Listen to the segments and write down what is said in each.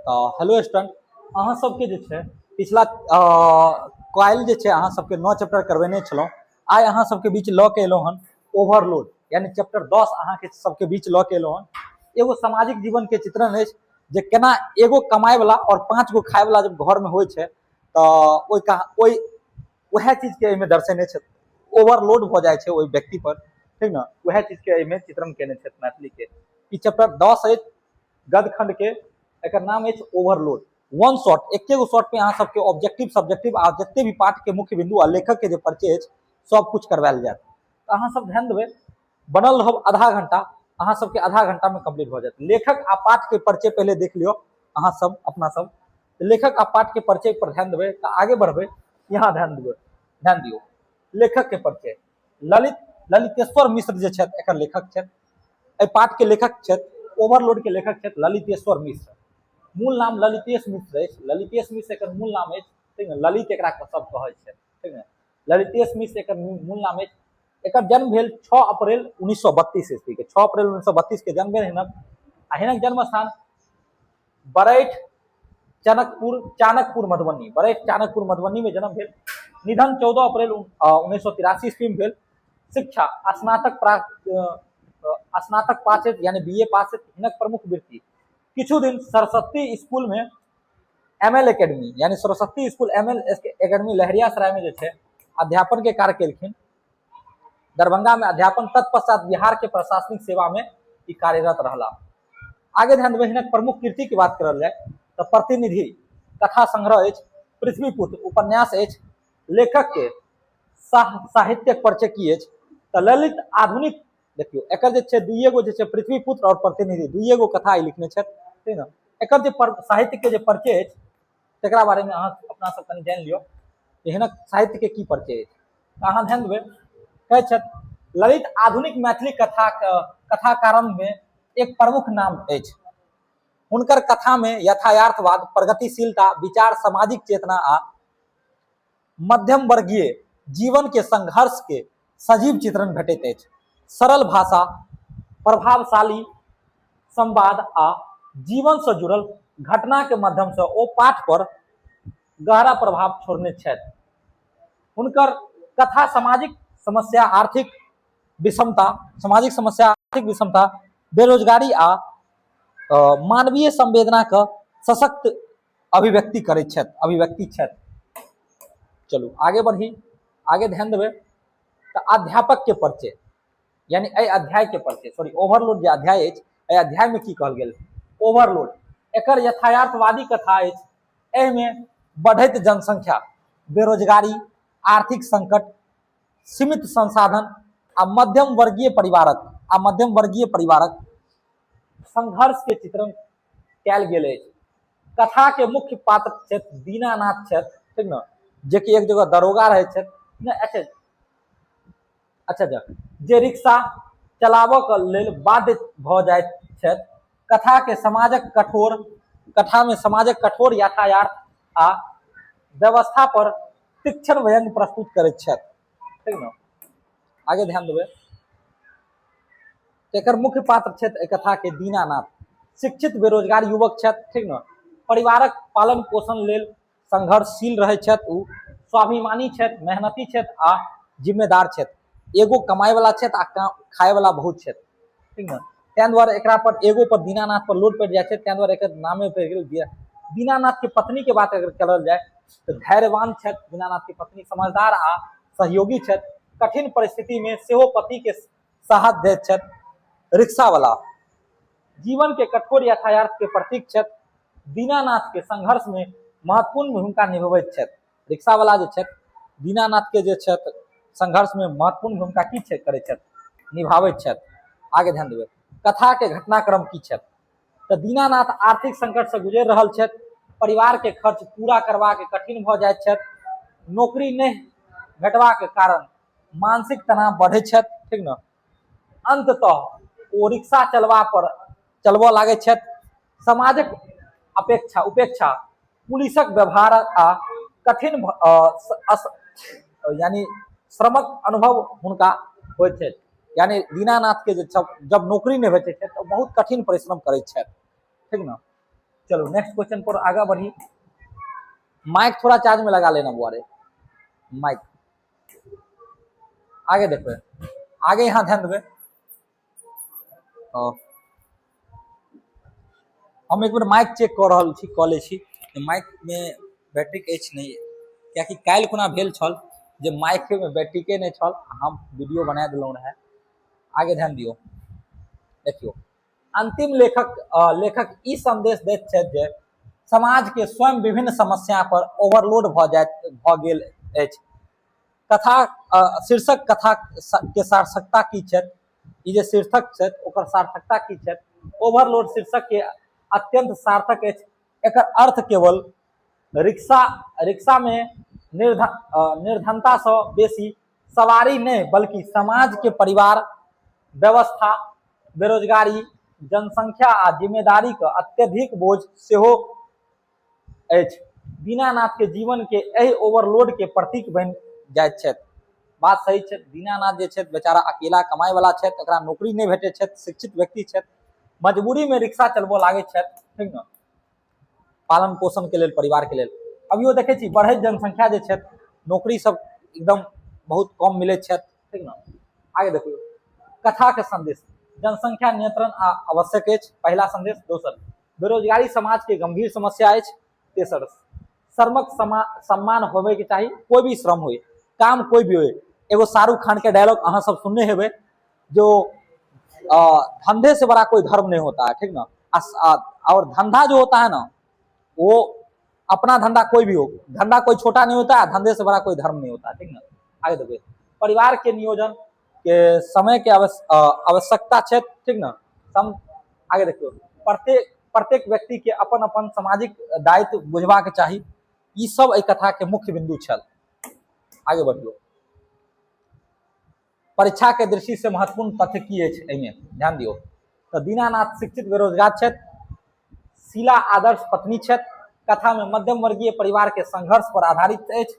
तऽ hello student, अहाँ सबके जे छै पिछला काल्हि जे छै अहाँ सबके 9 चैप्टर करबेने छलहुँ। आइ अहाँ सबके बीच लऽ के एलहुँ हन ओवरलोड, यानी चैप्टर 10 अहाँके सबके बीच लऽ के एलहुँ हन। एगो सामाजिक जीवन के चित्रण अछि जे केना एगो कमाय वाला और 5 गो खाय वाला जब घर में होइ छै तऽ ओहि वएह चीज के एहिमे दर्शेने छथि। ओवरलोड भऽ जाइ छै ओहि व्यक्ति पर, ठीक ने? वएह चीज के एहिमे चित्रण केने छथि मैथिली के। ई चैप्टर 10 अछि गदखंड के, एकर नाम अछि ओवरलोड। वन शॉट, एके गो शॉट में अहाँ सबके ऑब्जेक्टिव, सब्जेक्टिव आ जते भी पाठ के मुख्य बिंदु आ लेखक के जे परिचय अछि सब कुछ करवायल जायत। तऽ अहाँ सब ध्यान देबै, बनल रहब आधा घंटा, अहाँ सबके आधा घंटा में कंप्लीट भऽ जायत। लेखक आ पाठ के परिचय पहिले देख लियौ अहाँ सब, अपना सब लेखक आ पाठ के परिचय पर ध्यान देबै तऽ आगे बढ़बै। यहाँ ध्यान देबै, ध्यान दियौ लेखक के परिचय। ललितेश्वर मिश्र जे छथि एकर लेखक छथि, एहि पाठ के लेखक छथि, ओवरलोड के लेखक छथि ललितेश्वर मिश्र। मूल नाम ललितेश मिश्र अछि, ललितेश मिश्र एकर मूल नाम अछि, ठीक ने? ललित एकरा सब कहै छै, ठीक ने? ललितेश मिश्र एकर मूल नाम अछि। एकर जन्म भेल 6 अप्रैल 1932 ईस्वी के, 6 अप्रैल 1932 के जन्म भेल हिनक। आ हिनक जन्म स्थान बरैठ चनकपुर, चाणकपुर मधुबनी, बरैठ चाणकपुर मधुबनी में जन्म भेल। निधन 14 अप्रैल 1983 ईस्वी में भेल। शिक्षा स्नातक प्राप्त, स्नातक पास यानी बी ए पास। हिनक प्रमुख वृत्ति किछु दिन सरस्वती स्कूल में एम एल एकेडमी, यानी Saraswati school M L academy Laheriasarai में जे छै अध्यापन के कार्य केलखिन। दरभंगा में अध्यापन, तत्पश्चात बिहार के प्रशासनिक सेवा में ई कार्यरत रहला। आगे ध्यान देबै, हिनक प्रमुख कृति के बात करल जाय तऽ प्रतिनिधि कथा संग्रह अछि, पृथ्वीपुत्र उपन्यास अछि। लेखक के साहित्यक परिचय की अछि तऽ ललित आधुनिक, देखियौ एकर जे छै दुइए गो जे छै पृथ्वीपुत्र और प्रतिनिधि, दुइए गो कथा ई लिखने छथि, ठीक ने? एकर जे साहित्य के जे परिचय अछि तकरा बारे में अहाँ अपना सब कनि जानि लियौ जे हिनक साहित्य के की परिचय अछि। तऽ अहाँ ध्यान देबै, कहै छथि ललित आधुनिक मैथिली कथाकारन में एक प्रमुख नाम अछि। हुनकर कथा में यथार्थवाद, प्रगतिशीलता, विचार, सामाजिक चेतना आ मध्यम वर्गीय जीवन के संघर्ष के सजीव चित्रण भेटैत अछि। सरल भाषा, प्रभावशाली संवाद आ जीवन से जुड़ल घटना के माध्यम से ओ पाठ पर गहरा प्रभाव छोड़ने छथि। हुनकर कथा सामाजिक समस्या, आर्थिक विषमता, सामाजिक समस्या, आर्थिक विषमता, बेरोजगारी आ मानवीय संवेदना के सशक्त अभिव्यक्ति करैत छथि, अभिव्यक्ति छथि। चलू आगे बढ़ी, आगे ध्यान देबै तऽ अध्यापक के परिचय, यानी एहि अध्याय के परिचय, सॉरी ओवरलोड जे अध्याय अछि, एहि अध्याय में की कहल गेल? ओवरलोड एकर यथार्थवादी कथा अछि। एहिमे बढ़ैत जनसंख्या, बेरोजगारी, आर्थिक संकट, सीमित संसाधन आ मध्यम वर्गीय परिवारक संघर्ष के चित्रण कयल गेल अछि। कथा के मुख्य पात्र छथि दीनानाथ छथि, ठीक ने, जेकि एक जगह दरोगा रहै छथि ने। अच्छा अच्छा अच्छा, जे रिक्शा चलाबऽ के लेल बाध्य भऽ जाइत छथि। कथा के समाजक कठोर कथा में समाजक कठोर यातायात आ व्यवस्था पर तीक्ष्ण व्यंग्य प्रस्तुत करैत छथि, ठीक ने? आगे ध्यान देबै, एकर मुख्य पात्र छथि एहि कथा के दीनानाथ, शिक्षित बेरोजगार युवक छथि, ठीक ने? परिवारक पालन पोषण लेल संघर्षशील रहै छथि। ओ स्वाभिमानी छथि, मेहनती छथि आ जिम्मेदार छथि। एगो कमाय वाला छथि आ खाय वाला बहुत छथि, ठीक ने? ताहि दुआरे एकरा पर एगो पर दीनानाथ पर लोड पड़ि जाइ छै, ताहि दुआरे एकर नामे पड़ि गेल दीनानाथ के पत्नी के बात अगर करल जाय तऽ धैर्यवान छथि दीनानाथ के पत्नी, समझदार आ सहयोगी छथि। कठिन परिस्थिति में सेहो पति के साहस दैत छथि। रिक्शावला जीवन के कठोर यथार्थ के प्रतीक छथि। दीनानाथ के संघर्ष में महत्वपूर्ण भूमिका निभबैत छथि। रिक्शावला जे छथि दीनानाथ के जे छथि संघर्ष में महत्वपूर्ण भूमिका की छै करै छथि, निभाबैत छथि। आगे ध्यान देबै, कथा के घटनाक्रम की छथि तऽ दीनानाथ आर्थिक संकट से गुजरि रहल छथि। परिवार के खर्च पूरा करबाक कठिन भऽ जाइत छथि। नौकरी नहि भेटबाक कारण मानसिक तनाव बढ़ै छथि, ठीक ने? अंततः ओ रिक्शा चलबा पर चलबऽ लागै छथि। समाजक अपेक्षा उपेक्षा, पुलिसक व्यवहार आ कठिन यानी श्रमक अनुभव हुनका होइत छथि। यानी दीनानाथ के जे जब नौकरी नहि भेटै छै तऽ बहुत कठिन परिश्रम करै छथि, ठीक ने? चलो नेक्स्ट क्वेश्चन पर आगा बढ़ी। माइक थोड़ा चार्ज में लगा लेना बुआ रे, माइक आगे देखो, आगे यहाँ ध्यान देबै। तो हम एक बेर माइक चेक कऽ रहल छी, कऽ लै छी माइक में बैटरीक अछि नहि, कियाकि काल्हि खुना भेल छल जे माइक में बैटरीके नहि छल, हम वीडियो बना देलहुँ रहए। आगे ध्यान दियौ, देखियौ अंतिम लेखक लेखक ई संदेश दैत छथि जे समाज के स्वयं विभिन्न समस्या पर ओवरलोड भऽ जाइत भऽ गेल अछि। कथा शीर्षक कथा के सार्थकता की छथि? ई जे शीर्षक छथि ओकर सार्थकता की छथि? ओवरलोड शीर्षक के अत्यंत सार्थक अछि। एकर अर्थ केवल रिक्शा रिक्शा में निर्धनता से बेसी सवारी नहि, बल्कि समाज के परिवार व्यवस्था, बेरोजगारी, जनसंख्या आ जिम्मेदारी के अत्यधिक बोझ सेहो अछि। दीनानाथ के जीवन के एहि ओवरलोड के प्रतीक बनि जाइत छथि। बात सही छै, दीनानाथ जे छथि बेचारा अकेला कमाइ वाला छथि, एकरा नौकरी नहि भेटै छथि, शिक्षित व्यक्ति छथि, मजबूरी में रिक्शा चलबऽ लागै छथि, ठीक ने, पालन पोषण के लेल, परिवार के लेल। अभियो देखै छी बढ़ैत जनसंख्या जे छथि, नौकरी सब एकदम बहुत कम मिलैत छथि, ठीक ने। आगे देखियौ कथा के संदेश, जनसंख्या नियंत्रण आवश्यक अछि, पहला संदेश। दोसर, बेरोजगारी समाज के गंभीर समस्या अछि। तेसर, श्रमक सम्मान होबे के चाही, कोई भी श्रम होए, काम कोई भी होए। एगो शाहरुख खान के डायलॉग अहाँ सब सुनने हेबै, जो धंधे से बड़ा कोई धर्म नहीं होता है, ठीक ना। और धंधा जो होता है ना, वो अपना धंधा कोई भी हो, धंधा कोई छोटा नहीं होता है, धंधे से बड़ा कोई धर्म नहीं होता, ठीक ना। आगे देखिए, परिवार के नियोजन के समय के आवश्यकता छै, ठीक ना। सम आगे देखियौ, प्रत्येक प्रत्येक व्यक्ति के अपन अपन सामाजिक दायित्व बुझबाक चाही। ई सब एहि कथा के मुख्य बिंदु छल। आगे बढ़ियौ, परीक्षा के दृष्टि से महत्वपूर्ण तथ्य की अछि, एहिमे ध्यान दियौ। तऽ दीनानाथ शिक्षित बेरोजगार छथि, शीला आदर्श पत्नी छथि, कथा में मध्यम वर्गीय परिवार के संघर्ष पर आधारित अछि।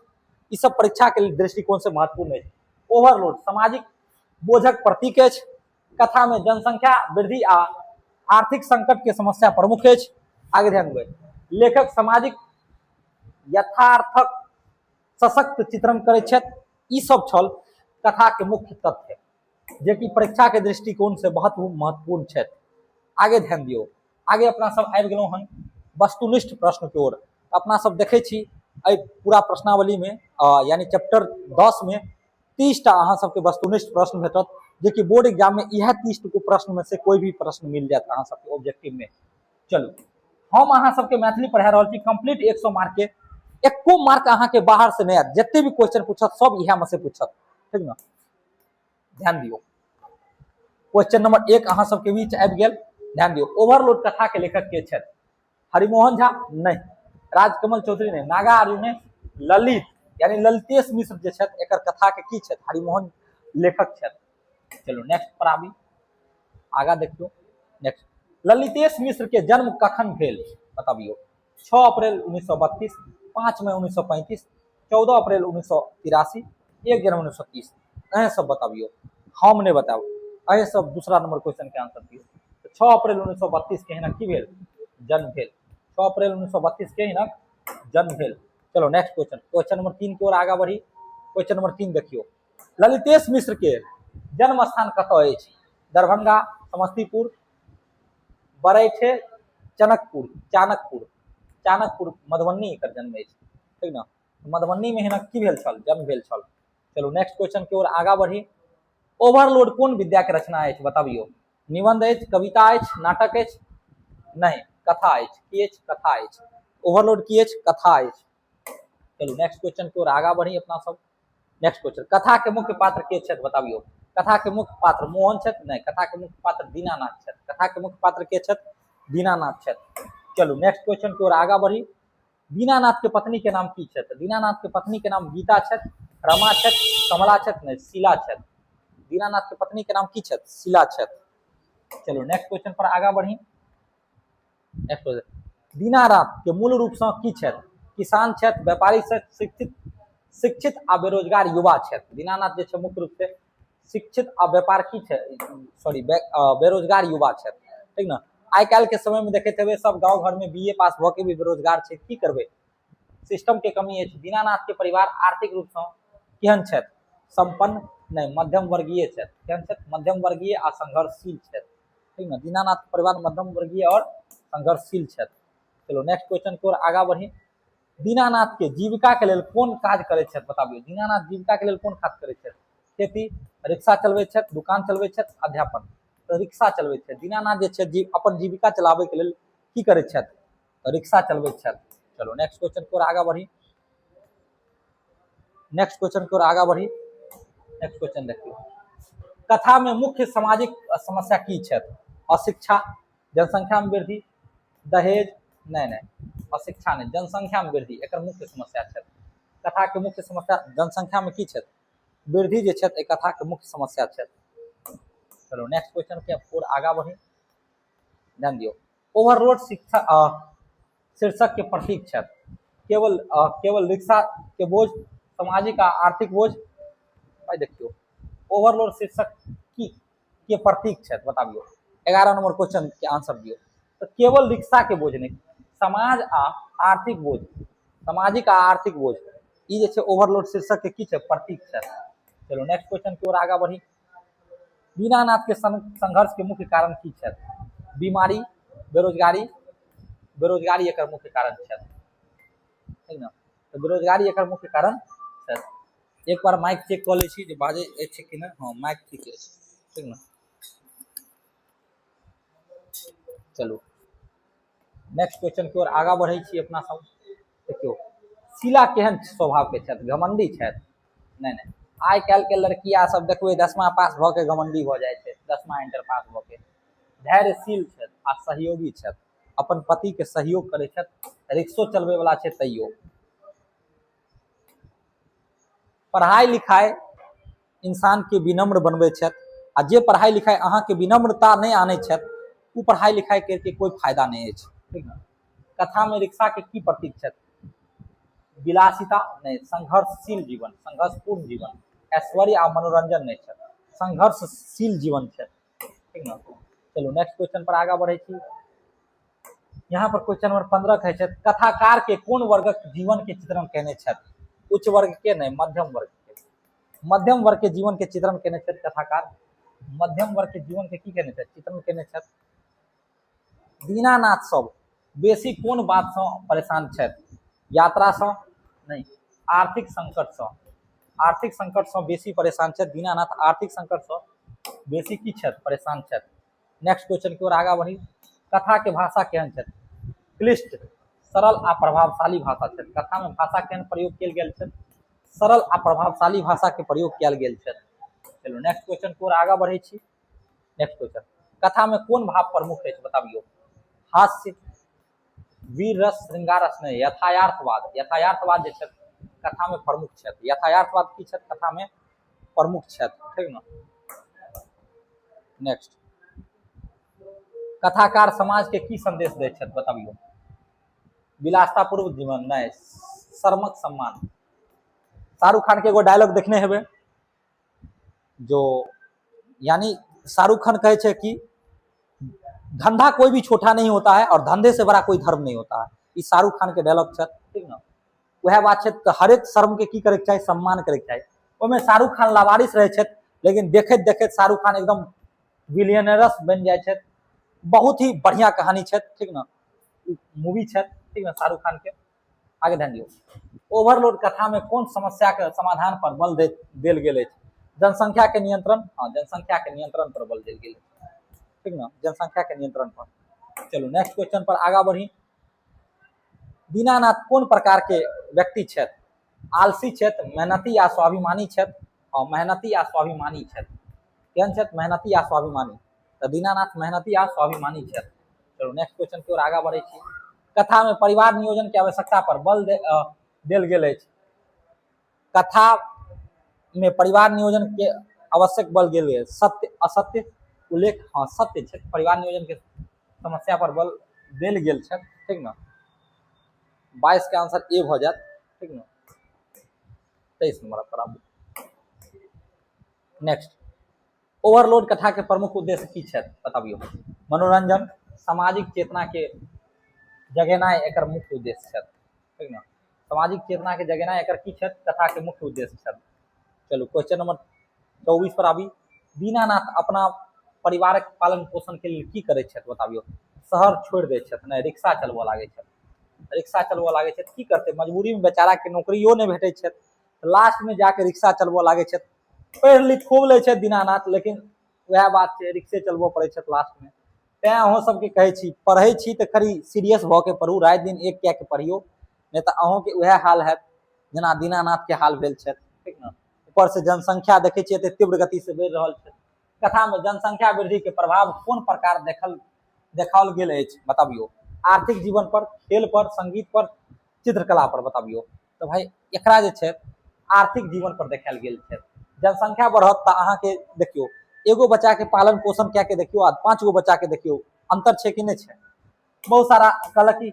ई सब परीक्षा के दृष्टिकोण से महत्वपूर्ण अछि। ओवरलोड सामाजिक बोझक प्रतीक अछि। कथा में जनसंख्या वृद्धि आ आर्थिक संकट के समस्या प्रमुख अछि। आगे ध्यान देबै, लेखक सामाजिक यथार्थक सशक्त चित्रण करै छथि। ई सब छल कथा के मुख्य तथ्य, जे कि परीक्षा के दृष्टिकोण से बहुत महत्वपूर्ण छथि। आगे ध्यान दियौ, आगे अपना सब आबि गेलहुँ हन वस्तुनिष्ठ प्रश्न के ओर। अपना सब देखै छी एहि पूरा प्रश्नावली में, यानी चैप्टर 10 में 30टा अहाँ सबके वस्तुनिष्ठ प्रश्न भेटत, जे कि बोर्ड एग्जाम में इएह 30 गो प्रश्न में से कोई भी प्रश्न मिल जायत अहाँ सबके ऑब्जेक्टिव में। चलू, हम अहाँ सबके मैथिली पढ़ा रहल छी कंप्लीट 100 मार्क के, एको मार्क अहाँ के बाहर से नहीं आयत, जते भी क्वेश्चन पूछत सब इएह में से पूछत, ठीक ना। ध्यान दियौ, क्वेश्चन नंबर 1 अहाँ सबके बीच आबि गेल। ध्यान दियौ, ओवरलोड कथा के लेखक के छथि? हरिमोहन झा नहीं, राजकमल चौधरी नहीं, नागा आर्य नहीं, ललित यानी ललितेश मिश्र जे छथि एकर कथा के की छथि? हरिमोहन लेखक छथि। चलू नेक्स्ट पर आबी, आगा देखियौ। नेक्स्ट, ललितेश मिश्र के जन्म कखन भेल बताबियौ? 6 अप्रैल 1932, 5 मई 1935, 14 अप्रैल 1983, 1 जनवरी 1930। अहें सब बताबियौ, हम नहीं बताब, अहें सब दूसरा नंबर क्वेश्चन के आंसर दियौ। तो 6 अप्रैल 1932 के हिनक की भेल? जन्म भेल। 6 अप्रैल 1932 के हिनक जन्म भेल। चलो नेक्स्ट क्वेश्चन, क्वेश्चन नंबर 3 के ओर आगा बढ़ी। क्वेश्चन नंबर 3 देखियौ, ललितेश मिश्र के जन्म स्थान कतऽ अछि? दरभंगा, समस्तीपुर, बरैठे, चनकपुर, चाणकपुर, चाणकपुर मधुबनी एकर जन्म अछि, ठीक ना। मधुबनी में हिनक की भेल छल? जन्म भेल छल। चलू नेक्स्ट क्वेश्चन के ओर आगा बढ़ी। ओवरलोड कोन विद्या के रचना अछि बताबियौ? निबंध अछि, कविता अछि, नाटक अछि? नहीं, कथा अछि। की अछि? कथा अछि। ओवरलोड की अछि? कथा अछि। चलू नेक्स्ट क्वेश्चन के ओर आगा बढ़ी अपना सब। नेक्स्ट क्वेश्चन, कथा के मुख्य पात्र के छथि बताबियौ? कथा के मुख्य पात्र मोहन छथि? नहीं, कथा के मुख्य पात्र दीनानाथ छथि। कथा के मुख्य पात्र के छथि? दीनानाथ छथि। चलू नेक्स्ट क्वेश्चन के ओर आगा बढ़ी। दीनानाथ के पत्नी के नाम की छथि? दीनानाथ के पत्नी के नाम गीता छथि, रमा छथि, कमला छथि, नहीं, शीला छथि। दीनानाथ के पत्नी के नाम की छथि? शीला छथि। चलू नेक्स्ट क्वेश्चन पर आगा बढ़ी। नेक्स्ट क्वेश्चन, दीनानाथ के मूल रूप से की छथि? किसान छथि, व्यापारी छथि, शिक्षित शिक्षित आ बेरोजगार युवा छथि। दीनानाथ जे छै मुख्य रूप से शिक्षित आ व्यापार की छै, सॉरी, बेरोजगार युवा छथि, ठीक ना। आइ काल्हि के समय में देखैत हेबै सब गाँव घर में बी ए पास भऽ के भी बेरोजगार छै। की करबै, सिस्टम के कमी अछि। दीनानाथ के परिवार आर्थिक रूप सँ केहन छथि? संपन्न नहि, मध्यम वर्गीय छथि। केहन छथि? मध्यम वर्गीय आ संघर्षशील छथि। ठीक ने, दीनानाथ के परिवार मध्यम वर्गीय और संघर्षशील छथि। चलो नेक्स्ट क्वेश्चन के ओर आगा बढ़ी। दीनानाथ के जीविका के लेल कोन काज करै छथि? बताबियौ, दीनानाथ जीविका के लेल कोन काज करै छथि? खेती, रिक्शा चलबै छथि, दुकान चलबै छथि, अध्यापन। तऽ रिक्शा चलबै छथि। दीनानाथ जे छथि अपन जीविका चलाबै के लेल की करै छथि? तऽ रिक्शा चलबै छथि। चलो नेक्स्ट क्वेश्चन के ओर आगा बढ़ी। नेक्स्ट क्वेश्चन के ओर आगा बढ़ी। नेक्स्ट क्वेश्चन देखियौ, कथा में मुख्य सामाजिक समस्या की छथि? अशिक्षा, जनसंख्या में वृद्धि, दहेज, नहीं नहीं अशिक्षा नहीं, जनसंख्या में वृद्धि एकर मुख्य समस्या छथि। कथा के मुख्य समस्या जनसंख्या में की छथि? वृद्धि जे छथि एहि कथा के मुख्य समस्या छथि। चलो नेक्स्ट क्वेश्चन के और आगा बढ़ी। ध्यान दियौ, ओवरलोड शिक्षा शीर्षक के प्रतीक छथि। केवल केवल रिक्शा के बोझ, सामाजिक आ आर्थिक बोझ। भाई देखियौ, ओवरलोड शीर्षक की के प्रतीक छथि? बताबियौ, 11 नंबर क्वेश्चन के आंसर दियौ। तऽ केवल रिक्शा के बोझ नहि, समाज आ आर्थिक बोझ, सामाजिक आ आर्थिक बोझ, ई जे छै ओवरलोड शीर्षक के की छै? प्रतीक छै। चलो नेक्स्ट क्वेश्चन के ओर आगा बढ़ी। दीनानाथ के संघर्ष के मुख्य कारण की छथि? बीमारी, बेरोजगारी। बेरोजगारी एकर मुख्य कारण छथि। ठीक ने, तऽ बेरोजगारी एकर मुख्य कारण छथि। एक बार माइक चेक कऽ लै छी जे बाजै अछि कि नहि। हँ, माइक ठीक अछि। ठीक ने, चलू नेक्स्ट क्वेश्चन के ओर आगा बढ़ै छी अपना सब। देखियौ, शीला केहन स्वभाव के छथि? घमंडी छथि? नहि नहि, आइ काल्हि के लड़किया सब देखबै 10मा पास भऽ के घमंडी भऽ जाइ छै, 10मा इंटर पास भऽ के। धैर्यशील छथि आ सहयोगी छथि, अपन पति के सहयोग करै छथि, रिक्शो चलबै वाला छै तैयो। पढ़ाई लिखाई इंसान के विनम्र बनबै छथि, आ जे पढ़ाई लिखाई अहाँके विनम्रता नहि आनै छथि ओ पढ़ाई लिखाई करके कोई फायदा नहि अछि। ठीक ने, कथा में रिक्शा के की प्रतीक छथि? विलासिता नहि, संघर्षशील जीवन, संघर्षपूर्ण जीवन, ऐश्वर्य आ मनोरंजन नहि छथि, संघर्षशील जीवन छथि। ठीक ने, चलू नेक्स्ट क्वेश्चन पर आगा बढ़ै छी। यहाँ पर क्वेश्चन नंबर 15 कहै छथि, कथाकार के कोन वर्गक जीवन के चित्रण केने छथि? उच्च वर्ग के नहि, मध्यम वर्ग के। मध्यम वर्ग के जीवन के चित्रण केने छथि कथाकार। मध्यम वर्ग के जीवन के की केने छथि? चित्रण केने छथि। दीनानाथ सब बेसी कोन बात सँ परेशान छथि? यात्रा सँ नहि, आर्थिक संकट सँ। आर्थिक संकट सँ बेसी परेशान छथि दीनानाथ। आर्थिक संकट सँ बेसी की छथि? परेशान छथि। नेक्स्ट क्वेश्चन की ओर आगा बढ़ी। कथा के भाषा केहन छथि? क्लिष्ट, सरल आ प्रभावशाली भाषा छथि। कथा में भाषा केहन प्रयोग कयल गेल छथि? सरल आ प्रभावशाली भाषा के प्रयोग कयल गेल छथि। चलू नेक्स्ट क्वेश्चन की ओर आगा बढ़ै छी। नेक्स्ट क्वेश्चन, कथा में कोन भाव प्रमुख अछि? बताबियौ। हास्य, वीर रस, श्रृंगार रस नहि, यथार्थवाद। यथार्थवाद जे छथि कथा में प्रमुख छथि। यथार्थवाद की छथि? कथा में प्रमुख छथि। ठीक ने, नेक्स्ट, कथाकार समाज के की संदेश दै छथि? बताबियौ। विलासतापूर्व जीवन नहि, श्रमक सम्मान। शाहरुख खान के एगो डायलॉग देखने हेबै, जो यानी शाहरुख खान कहै छै कि धंधा कोई भी छोटा नहीं होता है और धंधे से बड़ा कोई धर्म नहीं होता है। ई शाहरुख खान के डायलॉग छै। ठीक ने, वएह बात छै। तऽ हरेक श्रम के की करैके चाही? सम्मान करैके चाही। ओहिमे शाहरुख खान लावारिस रहै छथि, लेकिन देखैत देखैत शाहरुख खान एकदम बिलियनरस बनि जाइ छथि। बहुत ही बढ़िया कहानी छथि। ठीक ने, मूवी छथि। ठीक ने, शाहरुख खान के। आगे ध्यान दियौ, ओवरलोड कथा में कोन समस्या के समाधान पर बल देल गेल अछि? जनसंख्या के नियंत्रण। हाँ, जनसंख्या के नियंत्रण पर बल देल गेल अछि। ठीक ने, जनसंख्या के नियंत्रण पर। चलू नेक्स्ट क्वेश्चन पर आगा बढ़ी। दीनानाथ कोन प्रकार के व्यक्ति छथि? आलसी छथि, मेहनती आ स्वाभिमानी छथि। हाँ, मेहनती आ स्वाभिमानी छथि। केहन छथि? मेहनती आ स्वाभिमानी। तऽ दीनानाथ मेहनती आ स्वाभिमानी छथि। चलू नेक्स्ट क्वेश्चन के ओर आगा बढ़ै छी। कथा में परिवार नियोजन के आवश्यकता पर बल देल गेल अछि। कथा में परिवार नियोजन के आवश्यक बल गेल अछि। सत्य असत्य उल्लेख। हाँ, सत्य छै। परिवार नियोजन के समस्या पर बल देल गेल छै। ठीक ने, 22 के आंसर ए भऽ जायत। ठीक ने, 23 नंबर पर आबू। नेक्स्ट, ओवरलोड कथा के प्रमुख उद्देश्य की छथि? बताबियौ। मनोरंजन, सामाजिक चेतना के जगेनाइ एकर मुख्य उद्देश्य छथि, ठीक ने? सामाजिक चेतना के जगेनाइ एकर की छथि? कथा के मुख्य उद्देश्य छथि। चलू क्वेश्चन नंबर 24 पर आबी। दीनानाथ अपना परिवारक पालन पोषण के लेल की करै छथि बताबियौ। शहर छोड़ि दै छथि, नहि, रिक्शा चलबऽ लागै छथि, रिक्शा चलबऽ लागै छथि। की करतै, मजबूरी में बेचारा के नौकरियो नहि भेटै छथि, लास्ट में जाके रिक्शा चलबऽ लागै छथि। पढ़ि लिख खूब लै छथि दीनानाथ, लेकिन वएह बात छै, रिक्शे चलबऽ पड़ै छथि लास्ट में। तैं अहूँ सबके कहै छी, पढ़ै छी तऽ खरी सीरियस भऽ के पढ़ू, राति दिन एक कए के पढ़ियौ, नहि तऽ अहूँके वएह हाल हैत जेना दीनानाथ के हाल भेल छथि, ठीक ने? ऊपर से जनसंख्या देखै छियै एते तीव्र गति से बढ़ि रहल छै। कथा में जनसंख्या वृद्धि के प्रभाव कोन प्रकार देखाओल गेल अछि बताबियौ। आर्थिक जीवन पर, खेल पर, संगीत पर, चित्रकला पर बताबियौ। तऽ भाई एकरा जे छै आर्थिक जीवन पर देखायल गेल छै। जनसंख्या बढ़त तऽ अहाँके देखियौ एगो बच्चा के पालन पोषण कए के देखियौ आ 5 गो बच्चा के देखियौ, अंतर छै कि नहि छै? बहुत सारा कहलक कि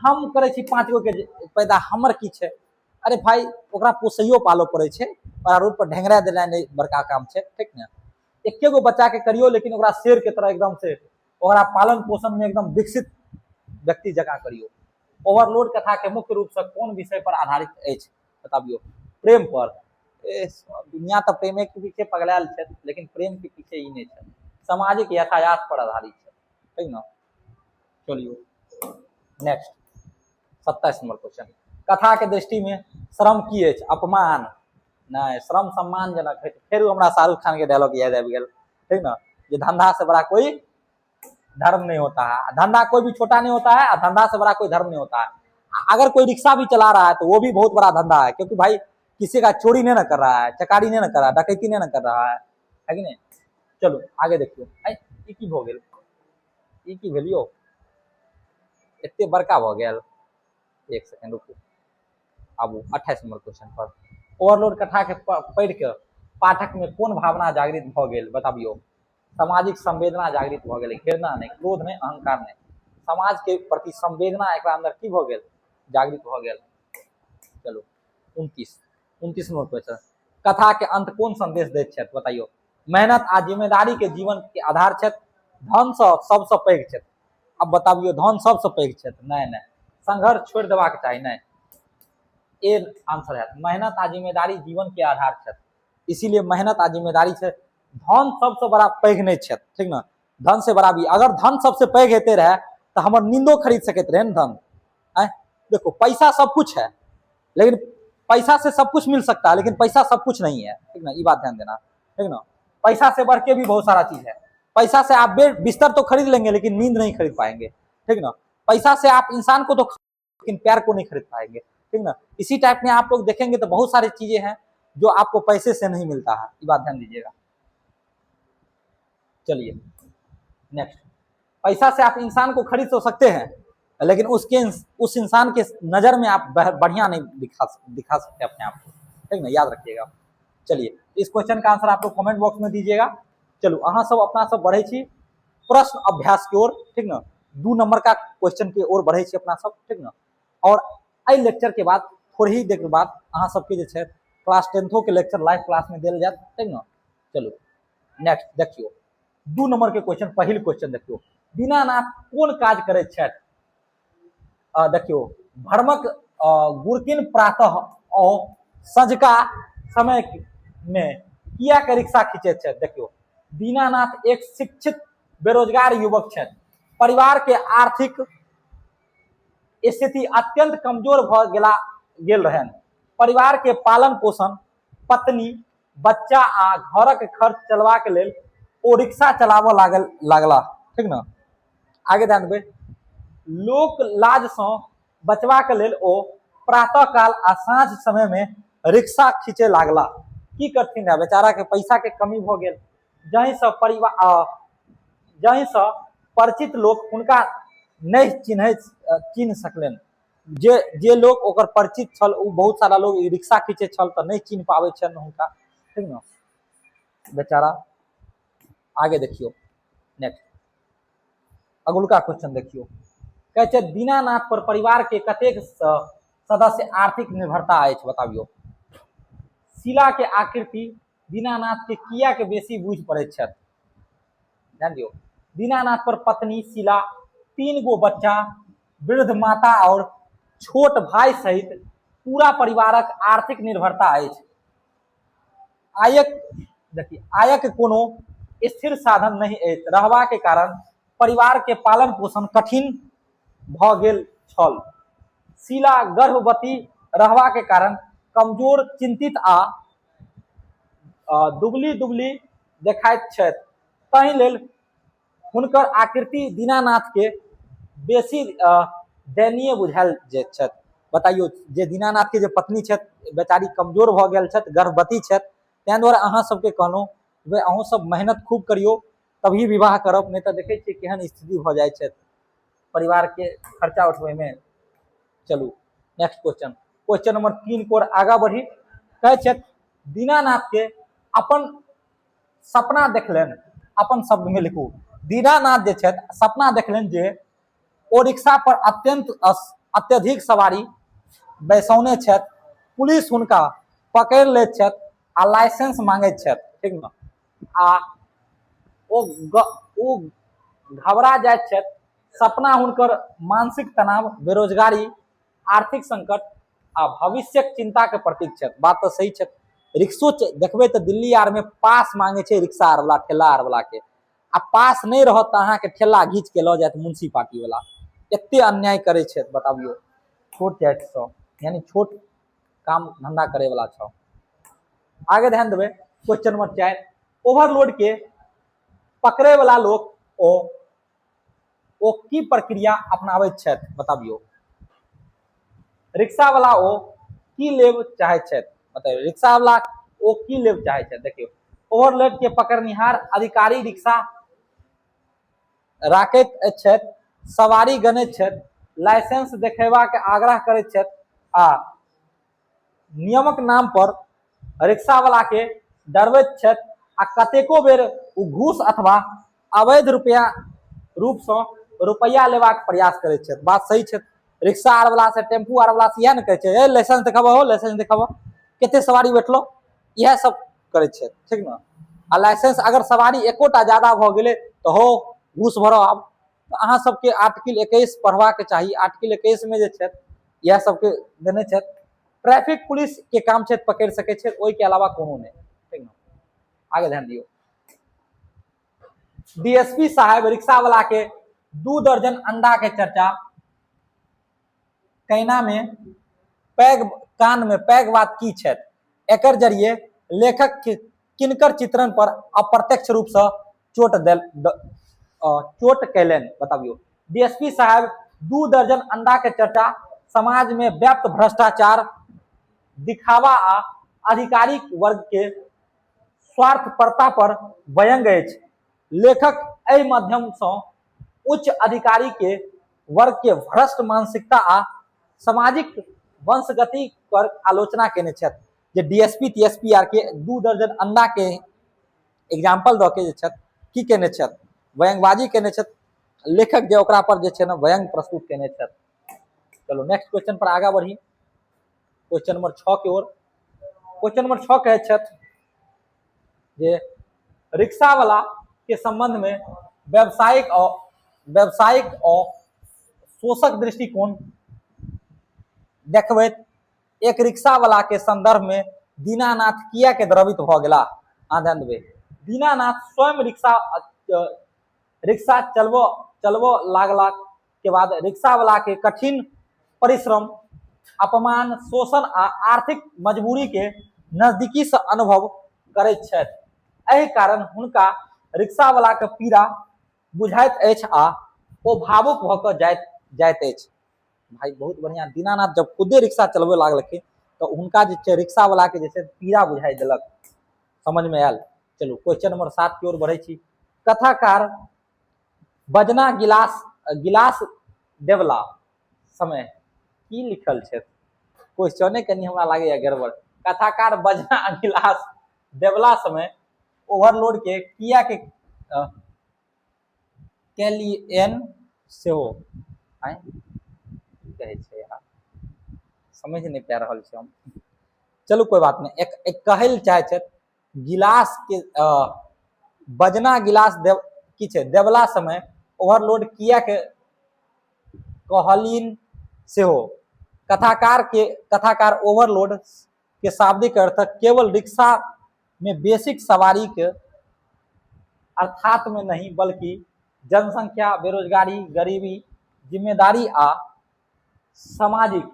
हम करै छी 5 गो के पैदा, हमर की छै? अरे भाई ओकरा पोसैयो पालऽ पड़ै छै, ओकरा रोड पर ढेंगरा देनाइ नहि बड़का काम छै, ठीक ने? एके गो बच्चा के करियौ लेकिन ओकरा शेर के तरह एकदम से ओकरा पालन पोषण में एकदम विकसित व्यक्ति जकाँ करियौ। ओवरलोड कथा के मुख्य रूप से कोन विषय पर आधारित अछि बताबियौ। प्रेम पर। ए, दुनिया तऽ प्रेमे के पीछे पगलायल छै, लेकिन प्रेम के पीछे ई नहि छै, सामाजिक यातायात पर आधारित छै, ठीक ने? चलियौ नेक्स्ट 27 नंबर क्वेश्चन। कथा के दृष्टि में श्रम की अछि? अपमान नहीं, श्रम सम्मानजनक है। फेर हमरा शाहरुख खान के डायलॉग याद आबि गेल, ठीक ना, जे धंधा से बड़ा कोई धर्म नहीं होता है, धंधा कोई भी छोटा नहीं होता है, और धंधा से बड़ा कोई धर्म नहीं होता है। अगर कोई रिक्शा भी चला रहा है तो वो भी बहुत बड़ा धंधा है, क्योंकि भाई किसी का चोरी नहीं ना कर रहा है, चकारी नहीं ना कर रहा है, डकैती नहीं ना कर रहा है, है कि नहीं? चलो आगे देखियो। ऐ, ई की भऽ गेल? ई की भेल यौ? एते बड़का भऽ गेल। एक सेकेंड रुकू, आबू 28 नंबर क्वेश्चन पर। ओवरलोड कथा के पढ़ि के पाठक में कोन भावना जागृत भऽ गेल बताबियौ। सामाजिक संवेदना जागृत भऽ गेलै, घृणा नहि, क्रोध नहि, अहंकार नहि, समाज के प्रति संवेदना एकरा अंदर की भऽ गेल? जागृत भऽ गेल। चलू 29 नंबर क्वेश्चन। कथा के अंत कोन संदेश दैत छथि बताइयो। मेहनत आ जिम्मेदारी के जीवन के आधार छथि, धन सँ सबसँ पैघ छथि। अब बताबियो, धन सबसँ पैघ छथि? नहि नहि, संघर्ष छोड़ि देबाक चाही, नहि, ए आंसर है। मेहनत आ जिम्मेदारी जीवन के आधार छथि, इसीलिए मेहनत आ जिम्मेदारी छै। धन सबसँ बड़ा पैघ नहि छथि, ठीक ने? धन से बड़ा भी, अगर धन सबसे पैघ हेते रहे तो हमर नींदो खरीद सकैत रहे ने धन। आँय देखो, पैसा सब कुछ है, लेकिन पैसा से सब कुछ मिल सकता है, लेकिन पैसा सब कुछ नहीं है, ठीक ना? ये बात ध्यान देना, ठीक ना? पैसा से बढ़ के भी बहुत सारा चीज है। पैसा से आप बिस्तर तो खरीद लेंगे लेकिन नींद नहीं खरीद पाएंगे, ठीक ना? पैसा से आप इंसान को तो लेकिन प्यार को नहीं खरीद पाएंगे, ठीक ना? इसी टाइप में आप लोग देखेंगे तो बहुत सारी चीजें हैं जो आपको पैसे से नहीं मिलता है, ये बात ध्यान दीजिएगा। चलिए नेक्स्ट। पैसा से आप इंसान को खरीद तो सकते हैं लेकिन उस इंसान के नजर में आप बढ़िया नहीं दिखा सकते अपने आप को, ठीक ना? याद रखिएगा। चलिए इस क्वेश्चन का आंसर आप लोग कमेंट बॉक्स में दीजिएगा। चलू अहाँ सब अपना सब बढ़े छी प्रश्न अभ्यास की ओर, ठीक ना? 2 नंबर का क्वेश्चन के ओर बढ़े छी अपना सब, ठीक ना? और एहि लेक्चर के बाद थोड़ी ही देर के बाद अहाँ सबके जे छै क्लास टेंथो के लेक्चर लाइव क्लास में देल जायत, ठीक ना? चलू नेक्स्ट देखियो 2 नंबर के क्वेश्चन। पहिल क्वेश्चन देखियो, दीनानाथ कोन काज करैत छथि? देखियो, भ्रमक गुरकिन प्रातः और संझका समय में किया के रिक्शा खींचैत छथि? देखियो, दीनानाथ एक शिक्षित बेरोजगार युवक छथि। परिवार के आर्थिक स्थिति अत्यंत कमजोर भऽ गेल रहनि। परिवार के पालन पोषण, पत्नी, बच्चा आ घरक खर्च चलबाक लेल ओ रिक्शा चलाबऽ लागला, ठीक ना? आगे ध्यान देबै, लोक लाज सँ बचबाक लेल ओ प्रातःकाल आ साँझ समय में रिक्शा खींचे लागला। की करथिन रहे, बेचारा के पैसा के कमी भऽ गेल, जाहिसँ परिचित लोक हुनका नहि चिन्ह सकलनि। जे लोक ओकर परिचित छल ओ बहुत सारा लोग रिक्शा खींचे छल तऽ नहि चिन्ह पाबै छनि हुनका, ठीक ने बेचारा। आगे देखियौ नेक्स्ट अगुलका क्वेश्चन देखियौ। कहै छै दीनानाथ पर परिवार के कतेक सदस्य आर्थिक निर्भरता अछि बताबियौ। शिला के आकृति दीनानाथ के किया के बेसी बुझि पड़ैत छथि? ध्यान दियौ, दीनानाथ पर पत्नी शिला 3 गो बच्चा, वृद्ध माता और छोट भाई सहित पूरा परिवारक आर्थिक निर्भरता अछि। आयक देखिए, आयक कोनो स्थिर साधन नहि अछि रहबाक के कारण परिवार के पालन पोषण कठिन भऽ गेल छल। शीला गर्भवती रहबाक के कारण कमजोर, चिंतित आ दुबली दुबली देखाइत छथि, ताहि लेल हुनकर आकृति दीनानाथ के बेसी दयनीय बुझायल जाइत छथि। बताइयो जे दीनानाथ के जे पत्नी छथि बेचारी कमजोर भऽ गेल छथि, गर्भवती छथि, ताहि दुआरे अहाँ सबके कहलहुँ जे अहूँ सब मेहनत खूब करियौ तभी विवाह करब, नहि तऽ देखै छियै केहन स्थिति भऽ जाइ छथि परिवार के खर्चा उठबैमे। चलू नेक्स्ट क्वेश्चन, क्वेश्चन नंबर 3 को आगा बढ़ी। कहै छथि दीनानाथ के अपन सपना देखलनि, अपन शब्द में लिखू। दीनानाथ जे छथि सपना देखलनि जे ओ रिक्शा पर अत्यधिक सवारी बैसौने छथि, पुलिस हुनका पकड़ि लैत छथि आ लाइसेंस मांगैत छथि, ठीक ने, आ ओ घबरा जाइत छथि। सपना हुनकर मानसिक तनाव, बेरोजगारी, आर्थिक संकट आ भविष्यक चिंता के प्रतीक छथि। बात तऽ सही छथि। रिक्शो देखबै तऽ दिल्ली आर में पास मांगे छै रिक्शा आर वाला, ठेला आर वाला के, आ पास नहि रहत तऽ अहाँके ठेला घीच के लऽ जायत म्युनिसिपालिटी वाला। एते अन्याय करै छथि, बताबियौ। छोट जाति सँ, यानी छोट काम धंधा करे वाला छौ। आगे ध्यान देबै क्वेश्चन नंबर 4, ओवरलोड के पकड़े वाला लोक ओ की प्रक्रिया अपनाबैत छथि, बताबियौ। रिक्शा वाला ओ की लेब चाहैत छथि, बताबियौ। रिक्शा वाला ओ की लेब चाहैत छथि। देखियौ, ओवरलोड के पकड़निहार अधिकारी रिक्शा राखैत छथि, सवारी गनैत छथि, लाइसेंस देखेबाक आग्रह करैत छथि आ नियमक नाम पर रिक्शा वाला के डरबैत छथि आ कतेको बेर ओ घूस अथवा अवैध रुपया रूप सँ रुपया लेबाक प्रयास करैत छथि। बात सही छै। रिक्शा आर वाला से, टेम्पू आर वाला से इएह ने कहै छै, ए लाइसेंस देखाबो हो, लाइसेंस देखाबो, कते सवारी बैठलो, इएह सब करै छथि, ठीक ने। आ लाइसेंस अगर सवारी एकोटा ज्यादा भऽ गेलै तऽ हो घूस भरो। आब तऽ अहाँ सबके आर्टिकल 21 पढ़बाक चाही। आर्टिकल 21 मे जे छथि इएह सबके देने छथि। ट्रैफिक पुलिस के काम छै पकड़ि सकै छै, ओहिके अलावा कोनो नहि, ठीक ने। आगे ध्यान दियौ, डीएसपी साहेब रिक्शा वाला के 2 दर्जन अंडा के चर्चा कैना में पैग कान में पैग बात की छथि, एकर जरिए लेखक किनकर चित्रण पर अप्रत्यक्ष रूप से चोट देल चोट कैलनि, बताबियौ। डीएसपी साहब 2 दर्जन अंडा के चर्चा समाज में व्याप्त भ्रष्टाचार, दिखावा आ आधिकारिक वर्ग के स्वार्थपरता पर व्यंग्य अछि। लेखक एहि माध्यम सँ उच्च अधिकारी के वर्ग के भ्रष्ट मानसिकता आ सामाजिक वंशगति पर आलोचना केने छथि। जे डीएसपी टीएसपी आर के 2 दर्जन अंडा के एग्जाम्पल दऽ के जे छथि की केने छथि, व्यंगबाजी केने छथि लेखक, जे ओकरा पर जे छै ने व्यंग प्रस्तुत केने छथि। चलू नेक्स्ट क्वेश्चन पर आगा बढ़ी, क्वेश्चन नंबर 6 के ओर। क्वेश्चन नंबर 6 कहै छथि जे रिक्शा वाला के संबंध में व्यावसायिक और शोषक दृष्टिकोण देखबैत एक रिक्शा वाला के संदर्भ में दीनानाथ किया के द्रवित भऽ गेला। अहाँ ध्यान देबै, दीनानाथ स्वयं रिक्शा रिक्शा चलबऽ चलबऽ लागला के बाद रिक्शा वाला के कठिन परिश्रम, अपमान, शोषण आ आर्थिक मजबूरी के नजदीकी से अनुभव करैत छथि। एहि कारण हुनका रिक्शा वाला के पीड़ा बुझाइत अछि आ ओ भावुक भऽ कऽ जाइत जाइत अछि। भाई बहुत बढ़िया, दीनानाथ जब खुदे रिक्शा चलबे लागलखिन तऽ हुनका जे छै रिक्शा वाला के जे छै पीड़ा बुझाइ देलक। समझ में आयल? चलू क्वेश्चन नंबर 7 की ओर बढ़ै छी। कथाकार बजना गिलास गिलास देवला समय की लिखल छै? क्वेश्चने कनि हमरा लागैया गड़बड़। कथाकार बजना गिलास देवला समय ओवरलोड के किया के केलियन सेहो आँय की कहै छै यार, समझ नहि पा रहल छी हम। चलू कोइ बात नहि। एक एक कहै लए चाहै छथि गिलास के बजना गिलास देव की छै देवला समय ओवरलोड किया के कहलनि सेहो। कथाकार के कथाकार ओवरलोड के शाब्दिक अर्थ केवल रिक्शा में बेसिक सवारी के अर्थात में नहीं, बल्कि जनसंख्या, बेरोजगारी, गरीबी, जिम्मेदारी आ सामाजिक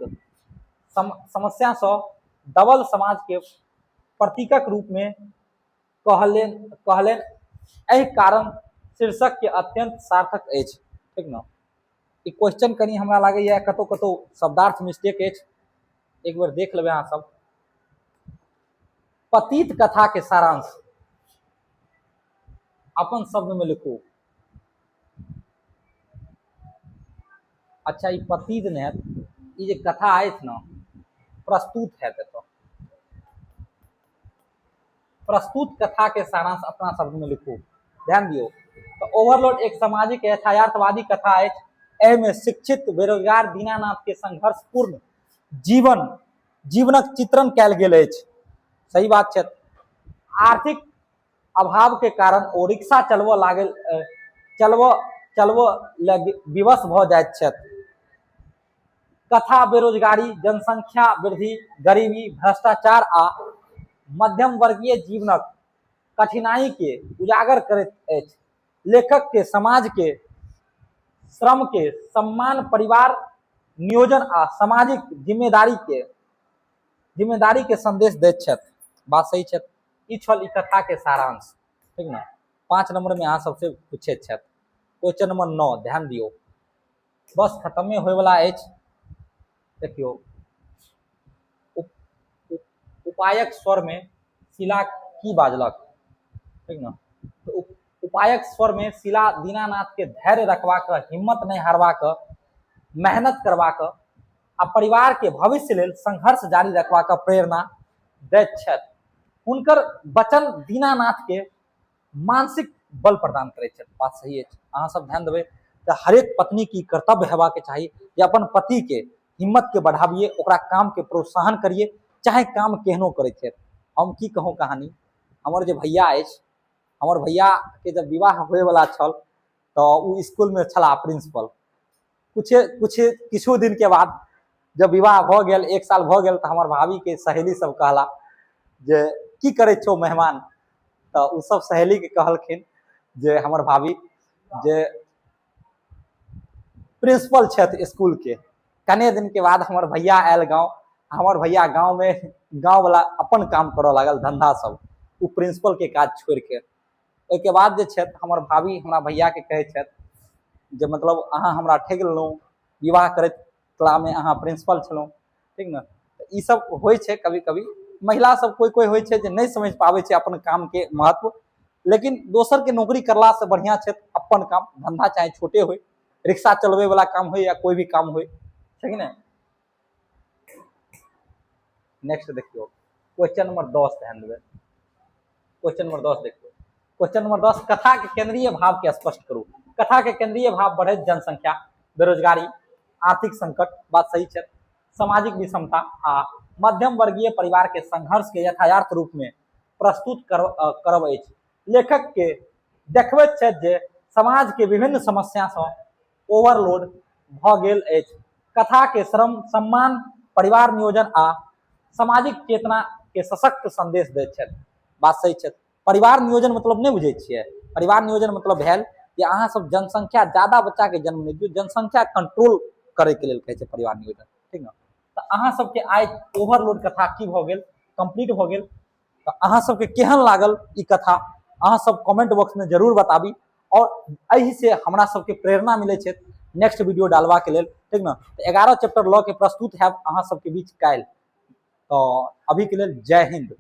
समस्या सँ दबल समाज के प्रतीकक रूप में कहलनि कहलनि। एहि कारण शीर्षक के अत्यंत सार्थक अछि। ठीक ने? ई क्वेश्चन कनि हमरा लागैए कतहु कतहु शब्दार्थ मिस्टेक अछि, एक बेर देख लेबै अहाँ सब। पतित कथा के सारांश अपन शब्द में लिखू। अच्छा, ई पतित नहि हैत, ई जे कथा अछि ने, प्रस्तुत हैत एतऽ। प्रस्तुत कथा के सारांश अपना शब्द में लिखू। ध्यान दियौ, तऽ ओवरलोड एक सामाजिक यथार्थवादी कथा अछि। एहिमे शिक्षित बेरोजगार दीनानाथ के संघर्षपूर्ण जीवनक चित्रण कयल गेल अछि। सही बात छै। आर्थिक अभाव के कारण ओ रिक्शा चलबऽ लागल, चलबऽ चलबऽ लग विवश भऽ जाइत छथि। कथा बेरोजगारी, जनसंख्या वृद्धि, गरीबी, भ्रष्टाचार आ मध्यम वर्गीय जीवनक कठिनाई के उजागर करैत अछि। लेखक के समाज के श्रम के सम्मान, परिवार नियोजन आ सामाजिक जिम्मेदारी के संदेश दैत छथि। बात सही छथि। ई छल ई कथा के सारांश। ठीक ने? 5 नंबर में अहाँ सबसे पूछैत छथि। क्वेश्चन नंबर 9, ध्यान दियौ, बस खत्मे होयवला अछि। देखियौ, उपायक स्वरमे शिला की बाजलक? ठीक ने? तऽ उपायक स्वरमे शिला दीनानाथके धैर्य रखबाक, हिम्मत नहि हारबाक, मेहनत करबाक आ परिवारके भविष्य लेल संघर्ष जारी रखबाक प्रेरणा दैत छथि। हुनकर वचन दीनानाथके मानसिक बल प्रदान करैत छथि। बात सही अछि। अहाँ सब ध्यान देबै तऽ हरेक पत्नीके ई कर्तव्य हेबाक चाही जे अपन पतिके हिम्मतके बढ़ाबियै, ओकरा कामके प्रोत्साहन करियै, चाहे काम केहनो करैत छथि। हम की कहूँ कहानी, हमर जे भैया अछि, हमर भैयाके जब विवाह होइवला छल तऽ ओ इसकुलमे छलाह प्रिंसिपल। कुछ कुछ किछु दिनके बाद जब विवाह भऽ गेल, एक साल भऽ गेल, तऽ हमर भाभीके सहेली सब कहला जे की करै छौ मेहमान? तऽ ओ सब सहेलीके कहलखिन जे हमर भाभी जे प्रिंसिपल छथि इसकुलके। कने दिनके बाद हमर भैया आयल गाँव। हमर भैया गाँवमे गाँववला अपन काम करऽ लागल, धन्धा सब, ओ प्रिंसिपलके काज छोड़िके। ओहिके बाद जे छथि, हमर भाभी हमरा भैयाके कहै छथि जे मतलब अहाँ हमरा ठकि लेलहुँ, विवाह करैत कलामे अहाँ प्रिंसिपल छलहुँ। ठीक ने? तऽ ईसब होइ छै। कभी कभी महिला सब कोइ कोइ होइ छै जे नहि समझि पाबै छै अपन कामके महत्व, लेकिन दोसरके नौकरी करलासँ बढ़िआँ छै अपन काम धन्धा, चाहे छोटे होइ, रिक्शा चलबैवला काम होइ या कोइ भी काम होइ। छै कि नहि? नेक्स्ट देखियौ, क्वेश्चन नंबर 10। ध्यान देबै, क्वेश्चन नंबर 10 देखियौ। क्वेश्चन नंबर 10, कथा के केंद्रीय भाव के स्पष्ट करू। कथा के केंद्रीय भाव बढ़ैत जनसंख्या, बेरोजगारी, आर्थिक संकट, बात सही छै, सामाजिक विषमता आ मध्यम वर्गीय परिवार के संघर्ष के यथार्थ रूप में प्रस्तुत करब अछि। लेखक के देखबैत छथि जे समाज के विभिन्न समस्या सँ ओवरलोड भऽ गेल अछि। कथा के श्रम, सम्मान, परिवार नियोजन आ सामाजिक चेतना के सशक्त संदेश दैत छथि। बात सही छथि। परिवार नियोजन मतलब नहि बुझै छियै? परिवार नियोजन मतलब भेल जे अहाँ सब जनसंख्या, ज्यादा बच्चाके जन्म नहि दियौ, जनसंख्या कंट्रोल करैके लेल कहै छै परिवार नियोजन। ठीक ने? तऽ अहाँ सबके आइ ओवरलोड कथा की भऽ गेल? कंप्लीट भऽ गेल। तऽ अहाँ सबके केहन लागल ई कथा, अहाँ सब कमेंट बॉक्समे जरूर बताबी आओर एहिसँ हमरा सबके प्रेरणा मिलै छै नेक्स्ट वीडियो डालबाके लेल। ठीक ने? तऽ 11 चैप्टर लऽ के प्रस्तुत हैब अहाँ सबके बीच काल्हि। तऽ अभीके लेल जय हिन्द।